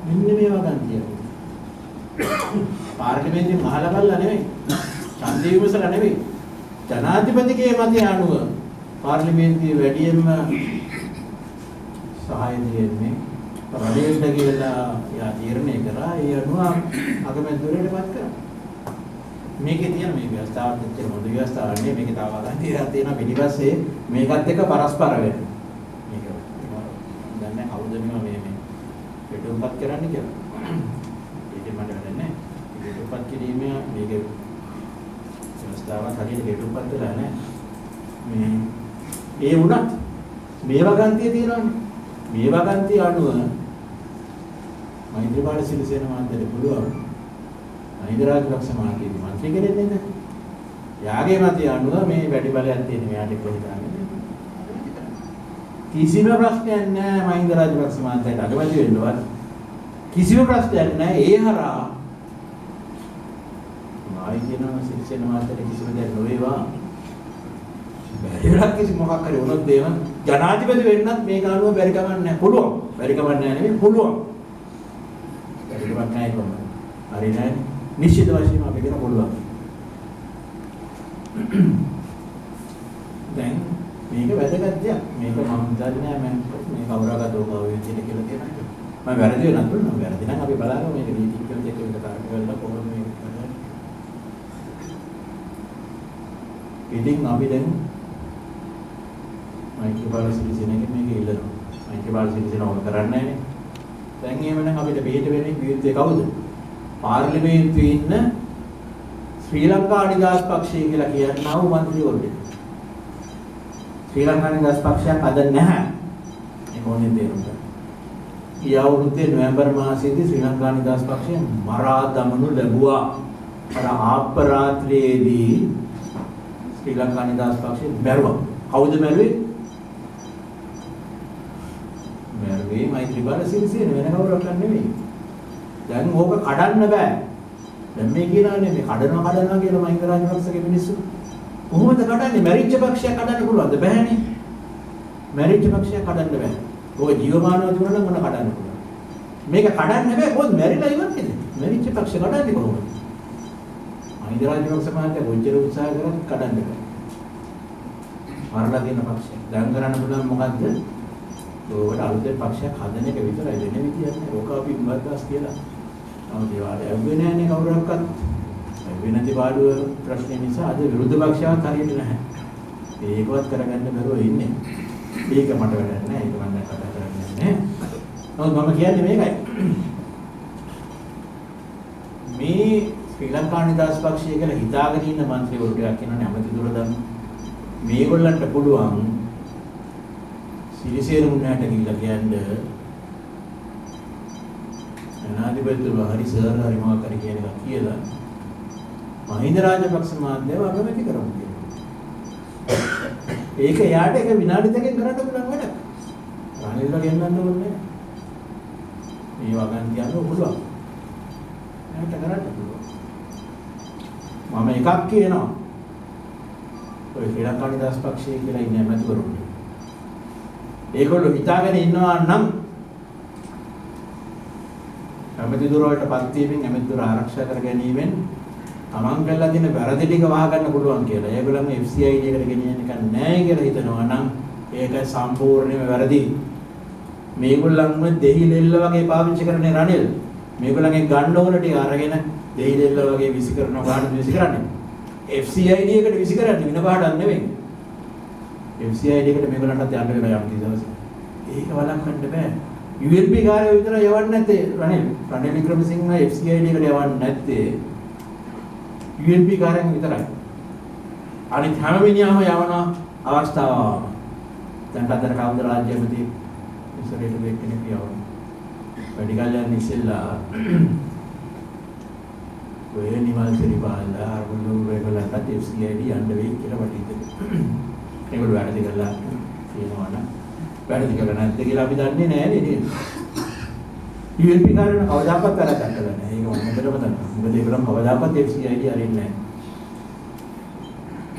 මෙන්න මේ වගන්තිය. පාර්ලිමේන්තුවේ මහලා බලලා නෙමෙයි. ඡන්දය විමසලා නෙමෙයි. ජනාධිපතිගේ මතය අනුව පාර්ලිමේන්තුවේ වැඩියෙන්ම සහාය දෙන්නේ රනිල්ට කියලා එයා තීරණය කරා. ඒ අනුව අගමැතිවරයාට පත් කරා. මේකේ තියෙන මේ ව්‍යවස්ථාවත් එච්චර හොඳ ව්‍යවස්ථාවක් නෙවෙයි. මේකේ තව වගන්තියක් තියෙනවා පිටිපස්සේ මේකත් එක්ක පරස්පර වෙන. මේක මම දන්නේ කවුද මේවා මේ මේ පිටුම්පත් කරන්න කියලා. ඒකෙන් මට වැඩක් නැහැ. පිටුම්පත් කිරීම මේක ව්‍යවස්ථාවක් හරියට පිටුම්පත් වෙලා නැහැ. මේ ඒ වුණත් මේ වගන්තිය තියෙනවනේ. මේ වගන්තිය අනුව මෛත්‍රීපාල සිරිසේන මහත්තයාට පුළුවන් මහින්ද රාජපක්ෂ මහත්තයාගේ මන්ත්‍රී කෙනෙක් නේද? යාගේ මතය අනුව මේ වැඩි බලයක් තියෙන මෙයාට කියලා හිතාගෙන කිසිම ප්‍රශ්නයක් නෑ මහින්ද රාජපක්ෂ මහත්තයාට අගමැති වෙන්නවත් කිසිම ප්‍රශ්නයක් නෑ. ඒ හරහා ආයි කියනවා සිරිසේන මහත්තයාට කිසිම දෙයක් නොවේවා. බැරි වෙලක් කිසි මොකක් හරි වුණොත් එහෙම ජනාධිපති වෙන්නත් මේක අනුව බැරි කමක් නෑ. පුළුවන්. බැරි කමක් නෑ නෙමෙයි පුළුවන්. බැරි කමක් නෑ කොහොමද? හරි නෑනේ. නිශ්චිත වශයෙන්ම අපි කියන පුළුවන්. දැන් මේක වැදගත් දෙයක්. මේක මම දන්නේ නෑ මම මේ කවුරාගත ඕක ඔය විදිහට කියලා කියනවා. මම වැරදි වෙනත් පුළුවන්. වැරදි නම් අපි බලමු මේක නීතිඥයෝ එක්ක විතර තර්ක කරලා කොහොමද මේක කරන්නේ. ඉතින් අපි දැන් මෛත්‍රීපාල සිරිසේනගෙන් මේක ඉල්ලනවා. මෛත්‍රීපාල සිරිසේන ඕක කරන්නේ නෑනේ. දැන් එහෙමනම් අපිට පිට වෙන්නේ විරුද්ධය කවුද? පාර්ලිමේන්තුවේ ඉන්න ශ්‍රී ලංකා නිදහස් පක්ෂය කියලා කියනා වූ මන්ත්‍රීවරු. ශ්‍රී ලංකා නිදහස් පක්ෂයක් අද නැහැ. ඒක ඕනේ තේරුම් ගන්න. ගිය අවුරුද්දේ නොවැම්බර් මාසයේදී ශ්‍රී ලංකා නිදහස් පක්ෂය මරා දමනු ලැබුවා. අර ආප්ප රාත්‍රියේදී ශ්‍රී ලංකා නිදහස් පක්ෂය මැරුවා. කවුද මැරුවේ? මැරුවේ මෛත්‍රීපාල සිරිසේන වෙන කවුරක්වත් නෙවෙයි. දැන් ඕක කඩන්න බෑ. දැන් මේ කියලානේ මේ කඩනවා කඩනවා කියලා මහින්ද රාජපක්ෂගේ මිනිස්සු. කොහොමද කඩන්නේ? මැරිච්ච පක්ෂයක් කඩන්න පුළුවන්ද? බෑනේ. මැරිච්ච පක්ෂයක් කඩන්න බෑ. ඕක ජීවමානව තිබුණා නම් මොන කඩන්න පුළුවන්. මේක කඩන්න බෑ කොහොමද මැරිලා ඉවරනේද? මැරිච්ච පක්ෂ කඩන්නේ කොහොමද? මහින්ද රාජපක්ෂ මහත්තයා කොච්චර උත්සාහ කරත් කඩන්න බෑ. මරලා තියෙන පක්ෂය. දැන් කරන්න පුළුවන් මොකද්ද? ඕකට අලුතෙන් පක්ෂයක් හදන එක විතරයි වෙන විදියක් නෑ. ඕක අපි උඹද්දාස් කියලා. නමුත් ඒවාට ඇව්වේ නෑනේ කවුරක්වත්. ඇව්වේ නැති පාඩුව ප්‍රශ්නේ නිසා අද විරුද්ධ පක්ෂයක් හරියට නැහැ. ඒකවත් කරගන්න බැරුව ඉන්නේ. ඒක මට වැඩක් නෑ. ඒක මම දැන් කතා කරන්නේ නෑ. නමුත් මම කියන්නේ මේකයි. මේ ශ්‍රී ලංකා නිදහස් පක්ෂය කියලා හිතාගෙන ඉන්න මන්ත්‍රීවරු ටිකක් ඉන්නවනේ ඇමති දුර දන්න. මේගොල්ලන්ට පුළුවන් සිරිසේන මුන්නාට ගිහිල්ලා කියන්න ජනාධිපතිතුමා හරි සර් හරි මොකක් හරි කියන එකක් කියලා මහින්ද රාජපක්ෂ මහත්තයාව අගමැති කරමු කියලා. ඒක එයාට එක විනාඩි දෙකකින් කරන්න පුළුවන් වැඩක්. රනිල්ව ගෙන්නන්න ඕනේ නෑ. මේ වගන් කියන්න පුළුවන්. එයාට කරන්න පුළුවන්. මම එකක් කියනවා. ඔය ශ්‍රී ලංකා නිදහස් පක්ෂය කියලා ඉන්නේ ඇමතිවරුන්. ඒගොල්ලෝ හිතාගෙන ඉන්නවා නම් ඇමති දුර වලට පත් වීමෙන් ඇමති දුර ආරක්ෂා කර ගැනීමෙන් තමන් කරලා තියෙන වැරදි ටික වහ ගන්න පුළුවන් කියලා. ඒගොල්ලන්ම FCID එකට ගෙනියන එක නෑ කියලා හිතනවා නම් ඒක සම්පූර්ණයෙන්ම වැරදි. මේගොල්ලන්ම දෙහි ලෙල්ල වගේ පාවිච්චි කරන්නේ රනිල්. මේගොල්ලන්ගෙන් ගන්න ඕන ටික අරගෙන දෙහි ලෙල්ල වගේ විසි කරනවා. කොහාටද විසි කරන්නේ? FCID එකට විසි කරන්නේ වෙන පාටක් නෙවෙයි. FCID එකට මේගොල්ලන්ටත් යන්න වෙනවා යම් කිසි දවසක. ඒක වළක්වන්න බෑ. UNP කාර්යය විතර යවන්නේ නැත්තේ රනිල්. රනිල් වික්‍රමසිංහ FCID එකට යවන්නේ නැත්තේ UNP කාර්යයන් විතරයි. අනිත් හැම මිනිහාම යවන අවස්ථාව ආවම. දැන් අතර කවුද රාජ්‍ය ඇමති ඉස්සරහට වෙක් කෙනෙක් යවනවා. වැඩි කල් යන ඉස්සෙල්ලා ඔය නිමල් සිරිපාලලා අරගොල්ලෝ ඒගොල්ලන්ටත් FCID යන්න වෙයි කියලා මට හිතෙනවා. ඒගොල්ලෝ වැරදි කරලා තියෙනවා නම් වැරදි කරලා නැද්ද කියලා අපි දන්නේ නෑ නේද? UNP කාරයන් කවදාකවත් වැරද්දක් කළා නෑ. ඒක මම හොඳටම දන්නවා. මොකද ඒගොල්ලන් කවදාකවත් FCID අරින්නේ නෑ.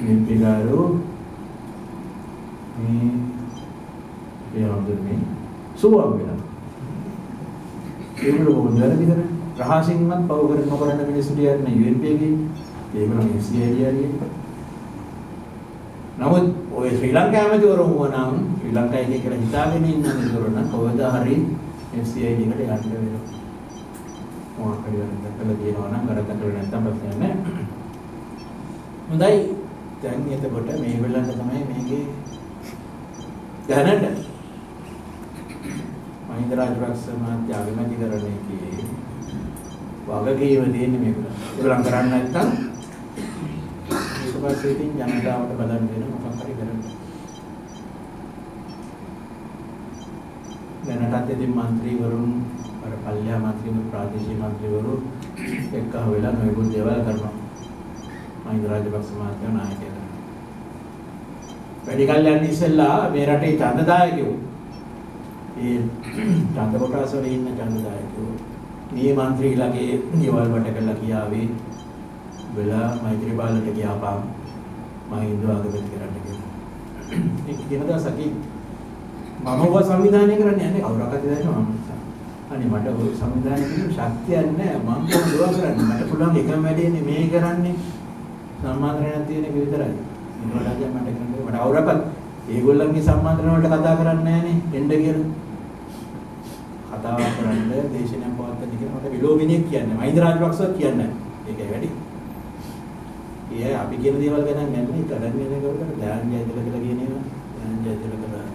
UNP කාරයෝ මේ ඒ හඳුන්නේ සුවන් වෙලා. ඒගොල්ලෝ කොහොමද වැරදි කරන්නේ? රහසින්වත් පව කර නොකරන මිනිස්සු ටිකක් නේ UNP එකේ. ඒගොල්ලන් FCID අරින්නේ. නමුත් ඔය ශ්‍රී ලංකා ඇමතිවරුන් වුණා නම් ශ්‍රී ලංකා එකේ කියලා හිතාගෙන ඉන්න ඇමතිවරුන් නම් කවදා හරි FCID එකට යන්න වෙනවා. මොකක් හරි වැරද්දක් කරලා තියෙනවා නම් වැරද්දක් කරලා නැත්නම් ප්‍රශ්නයක් නෑ. හොඳයි. දැන් එතකොට මේගොල්ලන්ට තමයි මේකේ දැනට මහින්ද රාජපක්ෂ මහත්තයා අගමැතිකරණ එකේ වගකීම තියෙන්නේ මේගොල්ලන්. ඒගොල්ලන් කරන්නේ නැත්නම් ඊට පස්සේ ඉතින් ජනතාවට බලන්න වෙන මොකක් හරි කරන්න. දැනටත් ඉතින් මන්ත්‍රීවරුන් අර පල්ලෙහා මන්ත්‍රීවරු ප්‍රාදේශීය මන්ත්‍රීවරු එක්ක වෙලා නොයෙකුත් දේවල් කරනවා. මහින්ද රාජපක්ෂ මහත්තයා නායකයා කරනවා. වැඩි කල් යන්නේ ඉස්සෙල්ලා මේ රටේ ඡන්දදායකයෝ ඒ ඡන්ද කොටස් වල ඉන්න ඡන්දදායකයෝ මේ මන්ත්‍රීලාගේ ගෙවල් වට කරලා කියාවේ වෙලා මෛත්‍රීපාලට කියාපන් මහින්ද අගමැති කරන්න කියලා. ඒක කියන දවසක මම ඔබ සංවිධානය කරන්න යන්නේ කවුරක්වත් දන්නේ මම. අනේ මට ඔය සංවිධානය කිරීම ශක්තියක් නෑ. මං කොහොමද ඒවා කරන්නේ? මට පුළුවන් එකම වැඩේනේ මේ කරන්නේ. සම්මාන්ත්‍රණයක් තියෙන එක විතරයි. ඊට වඩා දෙයක් මට කරන්න බැහැ. මට කවුරක්වත් ඒගොල්ලන්ගේ සම්මාන්ත්‍රණ වලට කතා කරන්නේ නෑනේ එන්න කියලා. කතාවක් කරන්න දේශනයක් පවත්වන්න කියලා මට විලෝමිනියක් කියන්නේ. මහින්ද රාජපක්ෂවත් කියන්නේ නෑ. ඒකයි වැඩි. ඒ අය අපි කියන දේවල් ගැන නෑ කරන්නේ නෑ කවුරුත් දයන් ජයතිල කියලා කියන ඒවා. දයන් ජයතිල කියලා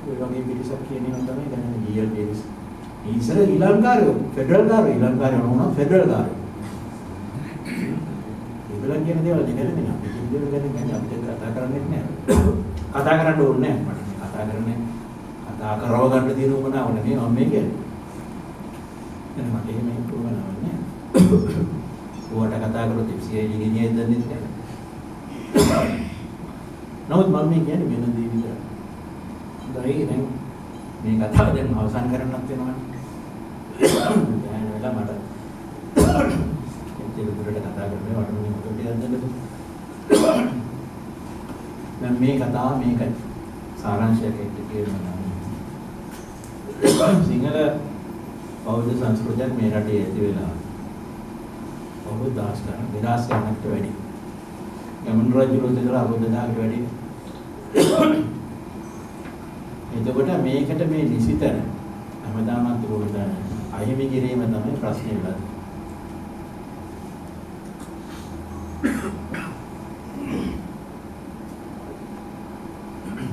ඔය වගේ පිරිසක් කියන ඒවා තමයි දැන් ජීඑල් පිරිස. ඉස්සර ඊලංකාරයෝ ෆෙඩරල් කාරයෝ ඊලංකාරයෝ නොවුනත් ෆෙඩරල් කාරයෝ. ඒගොල්ලන් කියන දේවල් නෙමෙයි අපි කියන දේවල් ගැන කියන්නේ අපිට කතා කරන්නෙත් නෑ. කතා කරන්න ඕනේ නෑ. මට මේ කතා කරන්නේ කතා කරව ගන්න තියෙන උවමනාව නෙමෙයි මම මේ කියන්නේ. එන මට එහෙම උවමනාවක් නෑ. ඔයාට කතා කරොත් FCID ගෙනියයි දන්නේ නෑ. නමුත් මම මේ කියන්නේ වෙන දේ විතරයි. හොඳයි දැන් මේ කතාව දැන් අවසන් කරන්නත් වෙනවනේ. දැන් වෙලා මට එච්චර දුරට කතා කරන්නේ මට මොකද ටිකක් දෙන්නද? දැන් මේ කතාව මේකයි. සාරාංශයක් එක්ක කියනවා නම් සිංහල බෞද්ධ සංස්කෘතියක් මේ රටේ ඇති වෙලා අවුරුදු දහස් ගණන් 2000 ගණනකට වැඩි. ගමන් රජුරුවෝ ඉඳලා අවුරුදු 2000කට වැඩි. එතකොට මේකට මේ නිසිතන හැමදාමත් තිබුණ තැන අහිමි කිරීම තමයි ප්‍රශ්නේ වෙලා තියෙන්නේ.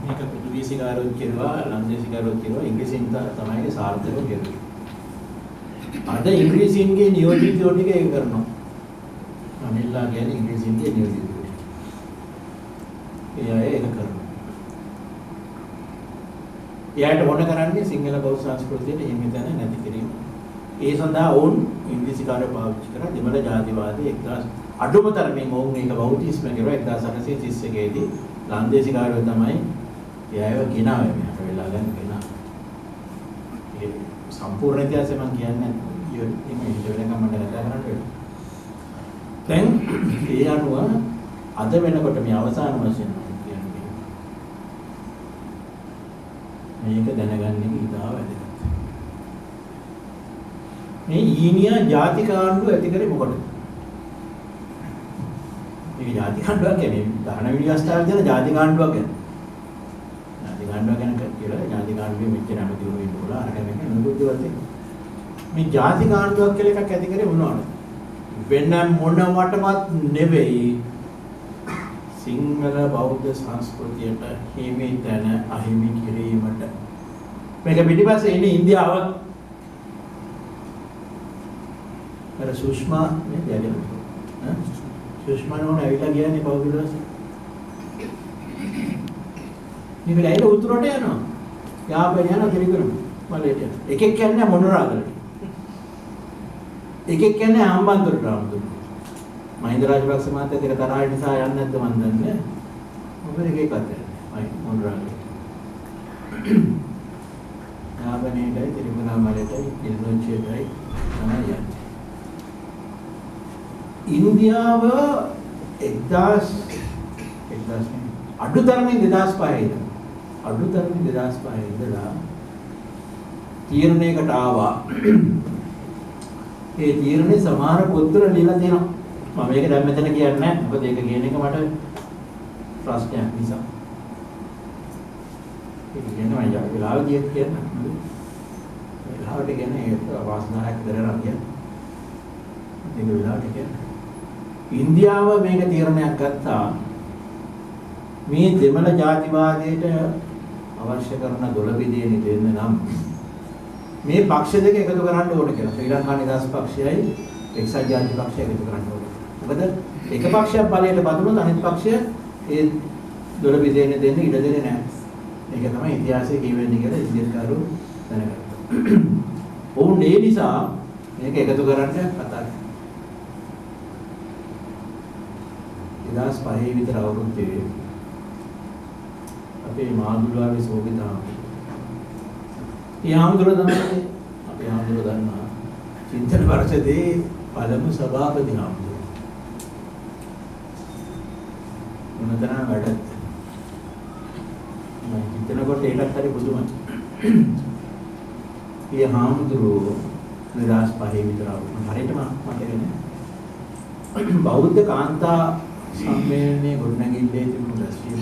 මේක පෘතුගීසිකාරයොත් කෙරුවා, ලන්දේසිකාරයොත් කෙරුවා, ඉංග්‍රීසීන් තමයි සාර්ථකව කෙරුවේ. අද ඉංග්‍රීසීන්ගේ නියෝජිතයෝ ටික ඒක කරනවා. අනිල්ලා කියන්නේ ඉංග්‍රීසීන්ගේ නියෝජිතයෝ ටික. ඒ අය ඒක කරනවා. එයාට ඕන කරන්නේ සිංහල බෞද්ධ සංස්කෘතියට හිමි තැන නැති කිරීම. ඒ සඳහා ඔවුන් ඉංග්‍රීසි කාර්ය පාවිච්චි කරා දෙමළ ජාතිවාදී 1000 අඩුම තරමින් ඔවුන් ඒක බෞද්ධිස්ම කෙරුවා 1831 දී ලන්දේසි කාර්යය තමයි ඒ අයව ගෙනාවේ මෙහාට වෙලා ගන්න ගෙනාවේ. ඒ සම්පූර්ණ ඉතිහාසය මම කියන්නේ නැහැ. එහෙම හිත වෙනකම් මට කතා කරන්න වෙනවා. දැන් ඒ අනුව අද වෙනකොට මේ අවසාන වශයෙන් මම කියන්නේ මේක දැනගන්න එක ඉතා වැදගත්. මේ ඊනියා ජාතික ආණ්ඩුව ඇති කරේ මොකටද? මේක ජාතික ආණ්ඩුවක් කියන්නේ 19 වෙනි අවස්ථාවේ තියෙන ජාතික ආණ්ඩුවක් ගැන. ජාතික ආණ්ඩුව ගැන කියලා ජාතික ආණ්ඩුවේ මෙච්චර ඇමතිවරු ඉන්න ඕන අරක මේක නුඹුත් දේවල් තියෙනවා. මේ ජාතික ආණ්ඩුවක් කියලා එකක් ඇති කරේ මොනවද? වෙන මොනවටවත් නෙවෙයි සිංහල බෞද්ධ සංස්කෘතියට හිමි තැන අහිමි කිරීමට. මේක පිටිපස්සේ ඉන්නේ ඉන්දියාව. අර සුෂ්මා නේද යන්නේ? ඈ සුෂ්මා නෝන ඇවිල්ලා කියන්නේ පහුගිය දවසේ. මේක ඇවිල්ලා උතුරට යනවා. යාපනය යනවා තිරිකුණ මලයට යනවා. එකෙක් කියන්නේ මොනරාගලට. එකෙක් කියන්නේ හම්බන්තොටට ආමුදුන. මහින්ද රාජපක්ෂ මහත්තයාත් එක තරහයි නිසා යන්නේ නැද්ද මන් දන්නේ නැහැ. මොකද එක එකක් යන්නේ මොනරාගලට. යාපනයටයි තිරිකුණාමලයටයි කිල්නොච්චියටයි තමයි යන්නේ. ඉන්දියාව 1000 අඩු තරමින් 2005 ඉඳලා අඩු තරමින් 2005 ඉඳලා තීරණයකට ආවා. ඒ තීරණේ සමහර පොත්වල ලියලා තියෙනවා. මම මේක දැන් මෙතන කියන්නේ නැහැ. මොකද ඒක කියන එක මට ප්‍රශ්නයක් නිසා. ඒක කියන්නේ මම යම් වෙලාවෙදී කියන්න. වෙලාවට කියන්නේ ඒක වාසනාවක් විතර නම් කියන්නේ. ඒක වෙලාවට කියන්නේ. ඉන්දියාව මේක තීරණයක් ගත්තා. මේ දෙමළ ජාතිවාදයට අවශ්‍ය කරන දොළබිදිය දෙන්න නම් මේ පක්ෂ දෙක එකතු කරන්න ඕන කියලා. ශ්‍රී ලංකා නිදහස් පක්ෂයයි එක්සත් ජාතික පක්ෂය එකතු කරන්න ඕන. මොකද එක පක්ෂයක් බලයට පත් වුණොත් අනිත් පක්ෂය ඒ දොළබිදිය දෙන්න ඉඩ දෙන්නේ නැහැ. ඒක තමයි ඉතිහාසයේ කියවෙන්නේ කියලා ඉන්දියන් කාරෝ දැනගත්තා. ඔවුන් ඒ නිසා මේක එකතු කරන්න කතා කරා. 2005 විතර අවුරුද්දේ අපේ මාදුලාවේ සෝබිත හාමුදුරුවෝ. ඒ හාමුදුරුවෝ තමයි අපේ හාමුදුරුවෝ දන්නා චින්තන පරිෂදේ පළමු සභාපති හාමුදුරුවෝ. මොනතරම් වැඩක්ද? මම හිතනකොට ඒකත් හරි පුදුමයි. ඒ හාමුදුරුවෝ 2005 විතර අවුරුදු හරියටම මතක නෑ. බෞද්ධ කාන්තා සම්මේලනයේ ගොඩනැගිල්ලේ තිබුණු රැස්වීම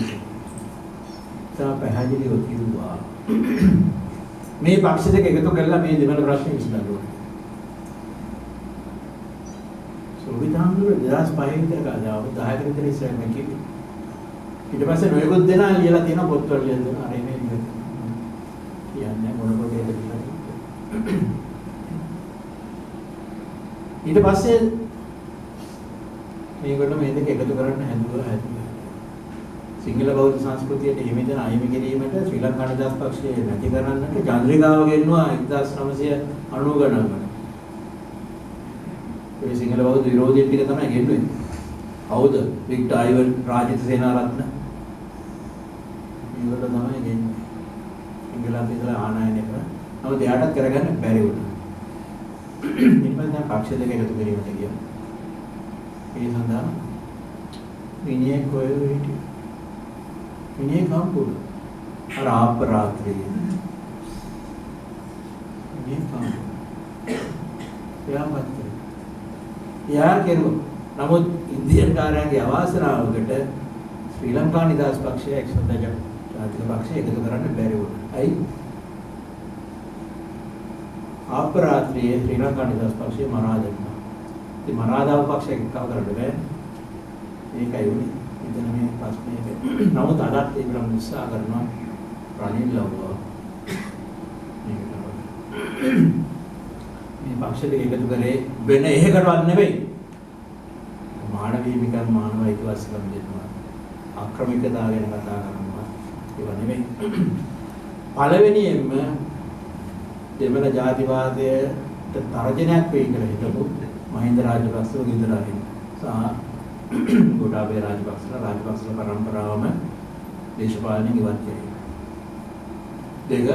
ඉතා පැහැදිලිව කිව්වා මේ පක්ෂ දෙක එකතු කරලා මේ දෙමළ ප්‍රශ්නේ විසඳන්න ඕනේ. සෝබිත හාමුදුරුවෝ 2005 විතර කාලේ අවුරුදු 10කට විතර ඉස්සර මම කිව්වේ. ඊට පස්සේ නොයෙකුත් දෙනා ලියලා තියෙන පොත්වල ලියලා තියෙනවා අර මේ ලියලා කියන්නේ මොන පොතේද කියලා. ඊට පස්සේ මේගොල්ලෝ මේ දෙක එකතු කරන්න හැදුවා. සිංහල බෞද්ධ සංස්කෘතියට හිමිදෙන අහිමි කිරීමට ශ්‍රී ලංකා නිදහස් පක්ෂය නැති කරන්නට චන්ද්‍රිකාව ගෙන්නුවා 1990 ගණන් වල. ඒ සිංහල බෞද්ධ විරෝධීන් ටික තමයි ගෙන්නුවේ. කවුද? Victor Ivan, Rajitha Senaratne. මේගොල්ලෝ තමයි ගෙන්නුවේ. එංගලන්තේ ඉඳලා ආනයනය කරා. නමුත් එයාටත් කරගන්න බැරි වුණා. ඊට පස්සේ දැන් පක්ෂ දෙක එකතු කිරීමට ගියා. ඒ සඳහා මිනිහෙක් ඔය හිටියේ. මිනිහෙක් හම්බුණා. අර ආප්ප රාත්‍රියේ. මිනිහෙක් හම්බුණා. එයා මත් කරා. එයා කෙරුවා. නමුත් ඉන්දියන් කාරයන්ගේ අවාසනාවකට ශ්‍රී ලංකා නිදහස් පක්ෂය එක්සත් ජාතික පක්ෂය එකතු කරන්න බැරි වුණා. ඇයි? ආප්ප රාත්‍රියේ ශ්‍රී ලංකා නිදහස් පක්ෂය මරා දැම්මා. ඉතින් මරා දාපු පක්ෂයක් එක්කව කරන්න බෑ. ඒකයි උනේ. එතන මේ ප්‍රශ්නේ. නමුත් අදත් ඒගොල්ලෝ උත්සාහ කරනවා රනිල් ලව්වා. මේක තමයි. මේ පක්ෂ දෙක එකතු කරේ වෙන එහෙකටවත් නෙවෙයි. මානව හිමිකම් මානව අයිතිවාසිකම් දෙනවා. ආක්‍රමිකතාව ගැන කතා කරනවා. ඒවා නෙවෙයි. පළවෙනියෙන්ම දෙමළ ජාතිවාදයට තර්ජනයක් වෙයි කියලා හිතපු මහින්ද රාජපක්ෂව ගෙදර අරින්න. සහ ගෝඨාභය රාජපක්ෂලා රාජපක්ෂ පරම්පරාවම දේශපාලනයෙන් ඉවත් කිරීම. දෙක,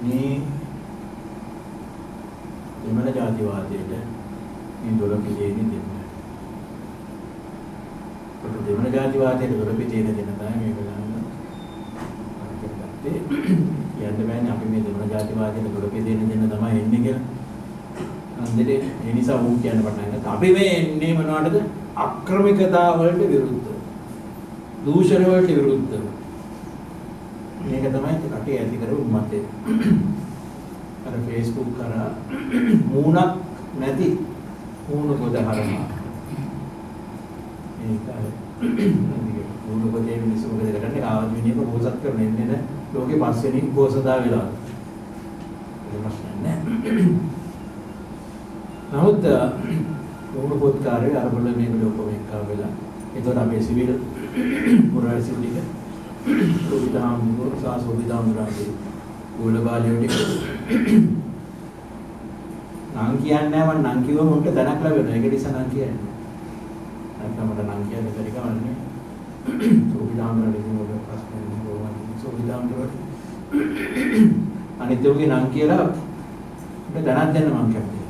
මේ දෙමළ ජාතිවාදයට මේ දොළ පිළිෙන්නේ දෙන්න. කොට දෙමළ ජාතිවාදයට දොළ පිළිෙන්නේ දෙන්න තමයි මේ වෙලාවේ ගත්තේ. කියන්න බෑනේ අපි මේ දෙමළ ජාතිවාදයට දොළ පිළිෙන්නේ දෙන්න තමයි එන්නේ කියලා. හන්දේ ඒ නිසා ඌ කියන්න පටන් ගත්තා. අපි මේ එන්නේ මොනවටද? අක්‍රමිකතා වලට විරුද්ධව. දූෂණ වලට විරුද්ධව. මේක තමයි රටේ ඇති කරපු මතය. අර Facebook කරා මූණක් නැති මූණ පොත හරහා. මේක අර මූණ පොතේ මිනිස්සු මොකද කරන්නේ? ආවද මිනිහෙක් බෝසත් කරන එන්නේ නැ ලෝකේ පස්වෙනි බෝසතා වෙලා. ඒක ප්‍රශ්නයක් නෑ. නමුත් මූණ පොත් කාර්යය අර බොල මේගොල්ලෝ ඔක්කොම එක්කව වෙලා. ඒතකොට අපේ සිවිල් පුරවැසියෝ ටික සෝබිතාම්දුර සහ සෝබිතාම්දුරගේ ගෝලබාලියෝ ටික නම් කියන්නේ නෑ මං නම් කිව්වම උන්ට තැනක් ලැබෙනවා. ඒක නිසා නම් කියන්නේ. නැත්නම් මට නම් කියන්න බැරි කමක් නෑ. සෝබිතාම්දුරගේ ඉතින් ඔබ ප්‍රශ්න කොහොමද? සෝබිතාම්දුරට අනිත් උන්ගේ නම් කියලා උන්ට තැනක් දෙන්න මං කැමතියි.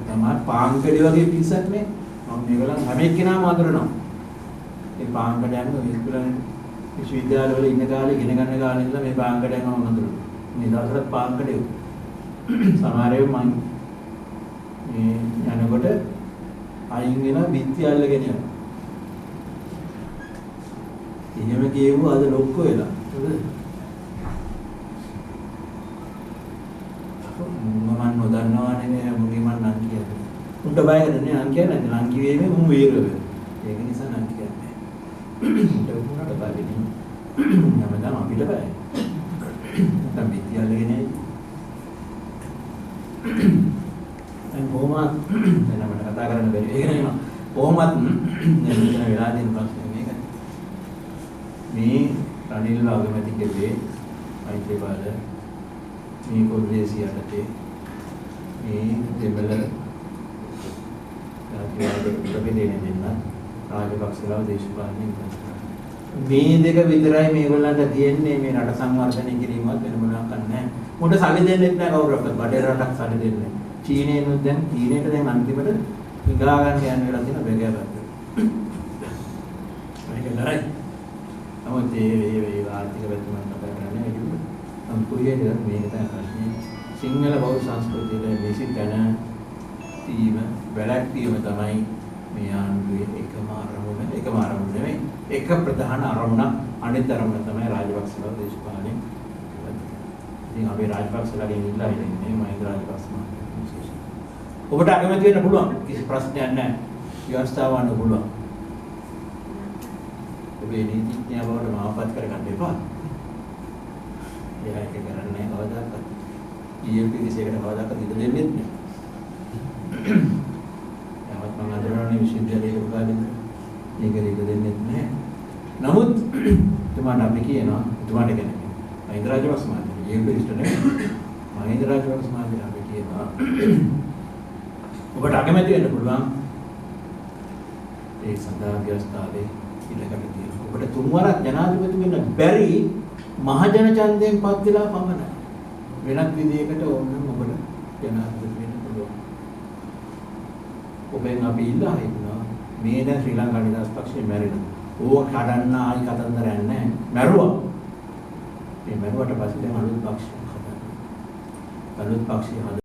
තමයි පාංකඩි වගේ පිරිසක් නේ. මම මේගොල්ලන් හැම එක්කෙනාම අඳුරනවා. මේ පාංකඩයන් ඔය විශ්වවිද්‍යාලවල ඉන්න කාලේ ඉගෙන ගන්න කාලේ ඉඳලා මේ පාංකඩයන් මම අඳුරනවා. මේ දවස්වලත් පාංකඩයෝ. සමහර ඒවා මං මේ යනකොට අයින් වෙලා බිත්ති අල්ලගෙන යනවා. එහෙම කියවුවා අද ලොක්කෝ වෙලා. හරිද? දන්නවා නෙමෙයි මුගේ මං නම් කියන්නේ. උන්ට බය කරන්නේ නම් කියන්නේ නැති නම් කිව්වේ මේ මුන් වීර වෙනවා. ඒක නිසා නම් කියන්නේ. උන්ට උන්ට බය වෙන්නේ. හැමදාම අපිට බයයි. නැත්නම් බිත්ති අල්ලගෙන ඇයි. දැන් කොහොමත් දැන් මට කතා කරන්න බැරි. ඒක නෙමෙයි. කොහොමත් දැන් මෙතන වෙලා තියෙන ප්‍රශ්නේ මේකයි. මේ රනිල් අගමැති කෙරේ මෛත්‍රීපාල මේ කොන්දේසි යටතේ මේ දෙමළ ජාතිවාද ප්‍රභේදයෙන් දෙන්න රාජපක්ෂලාව දේශපාලනය කරනවා. මේ දෙක විතරයි මේගොල්ලන්ට තියෙන්නේ මේ රට සංවර්ධනය කිරීමවත් වෙන මොනවාක් නැහැ. මොකට සල්ලි දෙන්නෙත් නැහැ කවුරක්වත්. බඩේ රටක් සල්ලි දෙන්නේ නැහැ. චීනේනුත් දැන් චීනේට දැන් අන්තිමට හිඟා ගන්න යන වෙලා තියෙන බෙගෑපත්. මේක නරයි. නමුත් ඒ ඒ ඒ ආර්ථික පැත්ත මම කතා කරන්නේ වැඩිපුර. නම් කොහේද මේක තමයි ප්‍රශ්නේ. සිංහල බෞද්ධ සංස්කෘතියේ නිසි තැන තීම වැළැක්වීම තමයි මේ ආණ්ඩුවේ එකම අරමුණ. එකම අරමුණ නෙමෙයි, එක ප්‍රධාන අරමුණ. අනිත් අරමුණ තමයි රාජපක්ෂලා දේශපාලනය. ඉතින් අපි රාජපක්ෂලාගෙන් ඉල්ලා හිටින්නේ මහින්ද රාජපක්ෂ මහත්තයා විශේෂයෙන්. ඔබට අකමැති වෙන්න පුළුවන්, කිසි ප්‍රශ්නයක් නැහැ. ව්‍යවස්ථාව අනුව පුළුවන්. ඔබේ නීතිඥයා බවට මාවපත් කරගන්න එපා. එයා ඒක කරන්නේ නැහැ කවදාකවත්. ELP කිසියකට කවදාකවත් ඉඩ දෙන්නෙත් නෑ. යමත් මම අඳුරන්නේ විශ්වවිද්‍යාලයක කාලෙක මේක ඉඩ දෙන්නෙත් නෑ. නමුත් එතුමාට අපි කියනවා, එතුමාට කියන්නේ මහින්ද රාජපක්ෂ මහත්තයා, ELP ඉෂ්ට නෙමෙයි. මහින්ද රාජපක්ෂ මහත්තයා අපි කියනවා ඔබට අකමැති වෙන්න පුළුවන්. ඒ සඳහා ව්‍යවස්ථාවේ ඉඩකඩ තියෙනවා. ඔබට තුන් වරක් ජනාධිපති වෙන්න බැරි මහජන ඡන්දයෙන් පත් වෙලා පමණයි. වෙනත් විදියකට ඕනනම් ඔබට ජනාධිපති වෙන්න පුළුවන්. ඔබෙන් අපි ඉල්ලා හිටිනවා මේ දැන් ශ්‍රී ලංකා නිදහස් පක්ෂේ මැරිලා. ඕක කඩන්න ආයි කතන්දරයක් නැහැ. මැරුවා. මේ මැරුවට පස්සේ දැන් අලුත් පක්ෂයක් හදන්න. අලුත් පක්ෂය හද